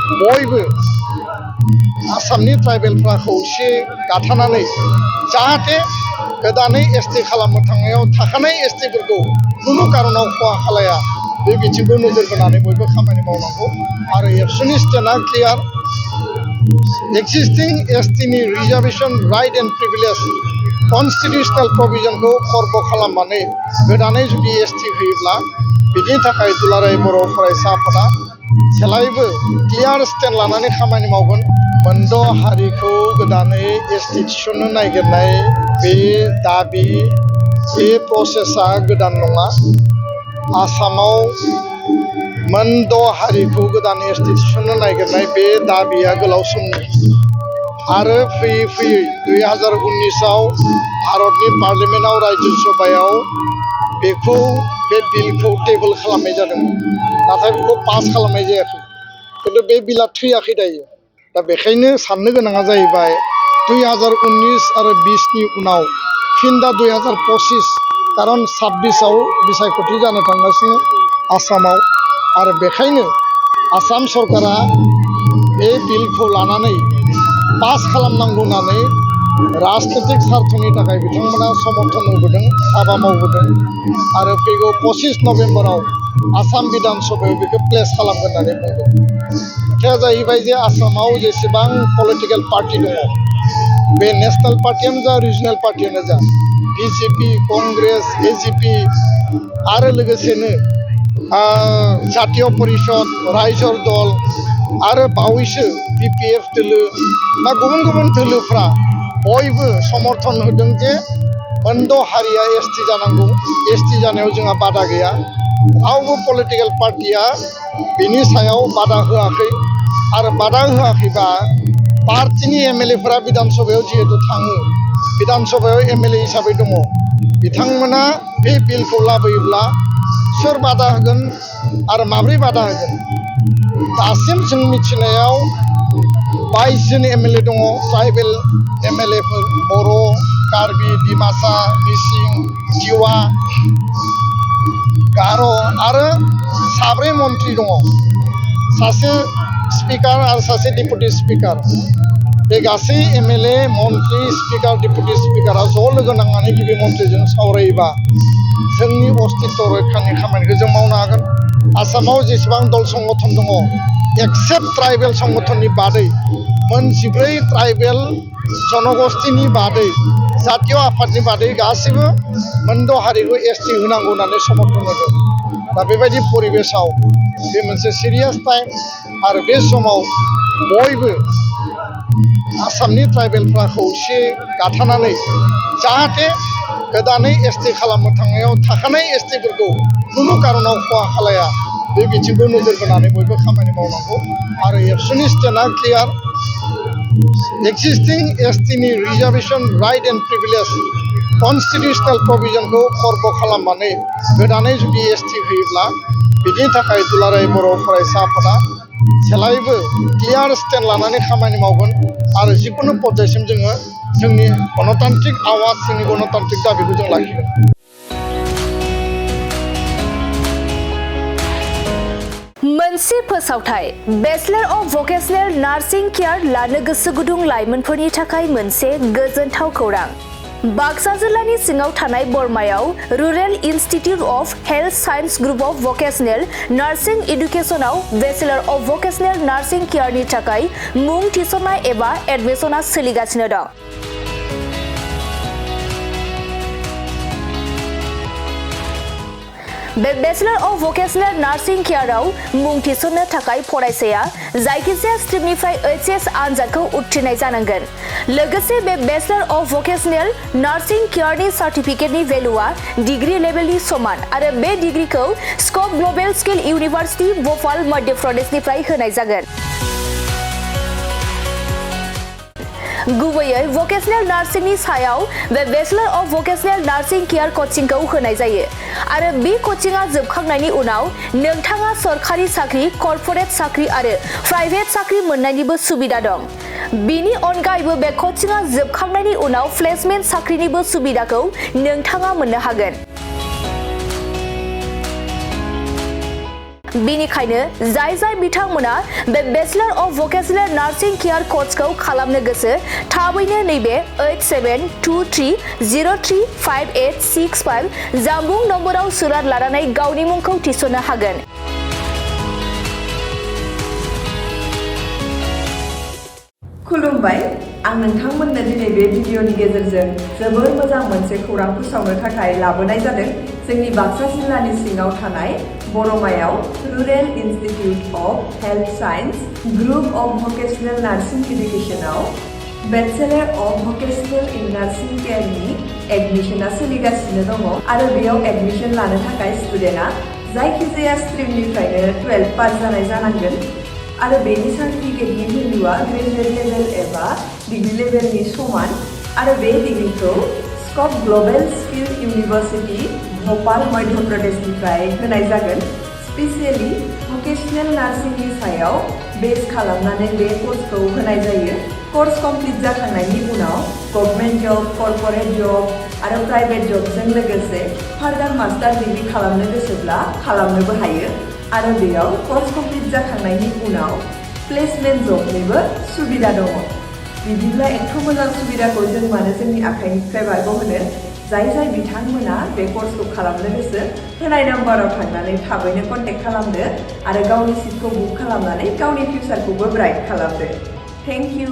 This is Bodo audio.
बयबो आसामनि ट्राइबेलफ्रा खौसे गाथानानै जाहाथे गोदानै एसटि खालामनो थांनायाव थाखानाय एसटिफोरखौ खुनु कारनाव खहा खालाया बे बिथिंखौ नोजोर होनानै बयबो खामानि मावनांगौ आरो एबसुनि स्टेटआ क्लियार एक्सिस्टिं एसटिनि reservation right and privilege constitutional प्रभिजनखौ खर्ब खालामनानै गोदानै जुदि एसटि होयोब्ला बिनि थाखाय दुलाराय बर' फरायसा आफादा जेब्लायबो क्लियार स्टेन्ड लानानै खामानि मावगोन मोनद' हारिखौ गोदानै एसटि थिसननो नागिरनाय बे दाबि बे प्रसेसा गोदान नङा आसामाव मोनद' हारिखौ गोदान एसटि थिसननो नागिरनाय बे दाबिया गोलाव समनि आरो फैयै फैयै 2019आव भारतनि पार्लियामेन्टआव राज्यसभायाव बेखौ बे बिलखौ टेबोल खालामनाय जादोंमोन नाथाय बेखौ पास खालामनाय जायाखै खिन्थु बे बिला थैयाखै दायो दा बेखायनो साननो गोनाङा जाहैबाय 2019 आरो 20नि उनाव फिन दा 2025 कारन 26आव बिसायख'थि जानो थांगासिनो आसामाव आरो बेखायनो आसाम सरकारा बे बिलखौ लानानै पास खालामनांगौ होननानै राजनितिक स्वार्थनि थाखाय बिथांमोना समर्थन होबोदों हाबा मावबोदों आरो फैगौ 25 नभेम्बराव आसाम बिधान सभायाव बेखौ प्लेस खालामगोन होननानै बुंदों खोथाया जाहैबाय जे आसामाव जेसेबां पलिटिकेल पार्टि दङ बे नेशनेल पार्टियानो जा रिजनेल पार्टियानो जा बिजेपि कंग्रेस एजिपि आरो लोगोसेनो जातीय परिषद रायजो दल आरो बावैसो बिपिएफ दोलो बा गुबुन गुबुन दोलोफ्रा बयबो समर्थन होदों जे मोनद' हारिया एसटि जानांगौ एसटि जानायाव जोंहा बादा गैया रावबो पलिटिकेल पार्टिया बिनि सायाव बादा होआखै आरो बादा होआखैबा पार्टिनि एमएलएफोरा बिधान सभायाव जिहेतु थाङो बिधान सभायाव एमएलए हिसाबै दङ बिथांमोना बे बिलखौ लाबोयोब्ला सोर बादा होगोन आरो माब्रै बादा होगोन दासिम जों मिथिनायाव 22 जन एमएलए दङ ट्राइबेल एमएलएफोर बर' कार्बि डिमासा मिसिं टिवा गार' आरो 7 मन्त्रि दङ सासे स्पिकार आरो सासे डेपुटि स्पिकार बे गासै एमएलए मन्त्रि स्पिकार डेपुटि स्पिकारा ज' लोगो नांनानै गिबि मन्थ्रिजों सावरायोबा जोंनि अस्तित्व रैखानि खामानिखौ जों मावनो हागोन आसामाव जेसेबां दल संगठन दङ एक्सेप्ट ट्राइबेल संगठननि बादै मोन 14 ट्राइबेल जनगोष्ठीनि बादै जातीय आफादनि बादै गासैबो मोनद' हारिखौ एसटि होनांगौ होननानै समर्थन होदों दा बेबायदि परिबेसाव बे मोनसे सिरियास टाइम आरो बे समाव बयबो आसामनि ट्राइबेलफ्रा खौसे गाथानानै जाहाथे गोदानै एसटि खालामनो थांनायाव थाखानाय एसटिफोरखौ खुनु कारनाव खहा खालाया बे बिथिंखौ नोजोर होनानै बयबो खामानि मावनांगौ आरो एबसुनि स्टेटआ क्लियार एक्सिस्टिं एसटिनि reservation right and privilege constitutional प्रभिजनखौ खर्ब खालामनानै गोदानै जुदि एसटि होयोब्ला बिनि थाखाय दुलाराय बर' फरायसा आफादा जेब्लायबो क्लियार स्टेन्ड लानानै खामानि मावगोन आरो जिखुनु पର୍ଯ୍यायसिम जोङो जोंनि गणतान्त्रिक आवाज जोंनि गणतान्त्रिक दाबिखौ जों लाखिगोन मोनसे फोसावथाय bachelor of vocational nursing care लानो गोसो गुदुं लाइमोनफोरनि थाखाय मोनसे गोजोनथाव खौरां बाक्सा जिल्लानि सिङाव थानाय बरमायाव rural institute of health science group of vocational nursing एडुकेशनाव बेचलर अफ भकेशनेल नार्सिं केयारनि थाखाय मुं थिसननाय एबा एडमिशना सोलिगासिनो दं बे बेचलर अफ भकेशनेल नार्सिं केयाराव मुं थिसननो थाखाय फरायसाया जायखिजाया स्ट्रिमनिफ्राय एचएस आनजादखौ उथ्रिनाय जानांगोन लोगोसे बे बेचलर अफ भकेशनेल नार्सिं केयारनि सार्टिफिकेटनि भेलुआ डिग्री लेभेलनि समान आरो बे डिग्रीखौ Scope global skill university Bhopal Madhya प्रदेशनिफ्राय होनाय जागोन गुबैयै भकेशनेल नार्सिंनि सायाव बे bachelor of vocational nursing care कचिंखौ होनाय जायो आरो बे कचिंआ जोबखांनायनि उनाव नोंथाङा सरखारि साख्रि कर्परेट साख्रि आरो प्राइभेट साख्रि मोननायनिबो सुबिदा दं बिनि अनगायैबो बे कचिंआ जोबखांनायनि उनाव प्लेसमेन्ट साख्रिनिबो सुबिदाखौ नोंथाङा मोननो हागोन बेनिखायनो जाय बिथांमोना बे bachelor of vocational nursing care कर्सखौ खालामनो गोसो थाबैनो नैबे 8723035865 जानबुं नम्बराव सोनार लानानै गावनि मुंखौ थिसननो हागोन। खुलुमबाय, आं नोंथांमोननो दिनै बे भिडिअनि गेजेरजों जोबोर मोजां मोनसे खौरां फोसावनो थाखाय लाबोनाय जादों। जोंनि बाक्सा जिल्लानि सिङाव थानाय बरमायाव rural institute of health science group of vocational nursing इडुकेशनाव bachelor of vocational in nursing केयारनि एडमिशना सोलिगासिनो दङ आरो बेयाव एडमिशन लानो थाखाय स्टुडेन्टआ जायखिजाया स्ट्रिमनिफ्रायनो 12 पास जानाय जानांगोन आरो बेनि सार्टिफिकेटनि भेलुआ ग्रेजुवेट लेभेल एबा डिग्री लेभेलनि समान आरो बे डिग्रीखौ Scope global skill university Bhopal Madhya प्रदेशनिफ्राय होनाय जागोन। स्पेसियेलि भकेशनेल नार्सिंनि सायाव बेस खालामनानै बे कर्सखौ होनाय जायो। कर्स कमप्लिट जाखांनायनि उनाव गभर्नमेन्ट जब, कर्परेट जब आरो प्राइभेट जबजों लोगोसे फार्दार मास्टार डिग्री खालामनो गोसोब्ला खालामनोबो हायो आरो बेयाव कर्स कमप्लिट जाखांनायनि उनाव प्लेसमेन्ट जबनिबो सुबिदा दङ। बिदिब्ला एथ' मोजां सुबिदाखौ जों मानो जोंनि आखाइनिफ्राय बारग'होनो? जाय बिथांमोना बे कर्सखौ खालामनो गोसो होनाय नाम्बाराव थांनानै थाबैनो कन्टेक्ट खालामदो आरो गावनि सिटखौ बुक खालामनानै गावनि फिउचारखौबो ब्राइट खालामदो। Thank you.